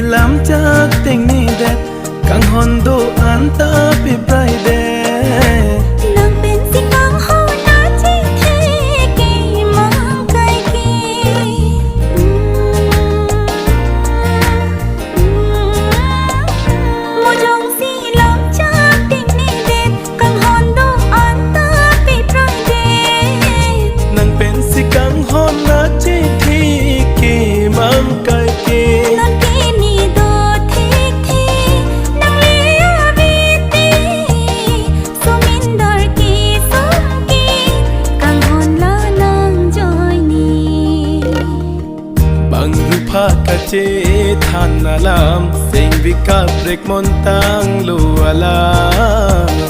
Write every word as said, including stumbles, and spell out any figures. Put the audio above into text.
Lamchak tingni det, kanghon do-an ta pipraidet. Nang pensi kanghon achithi ke mangkai ke. Mo jongsi lamchak tingni det, kanghon do-an ta pipraidet. Nang pensi kanghon achithi ke mangkai ke. Non kini do thekthek, nang le aviti, sumindor ke sumki, kanghon la nangjoine. Bang rupha kachethan alam, sengvi kaprek montanglo alam.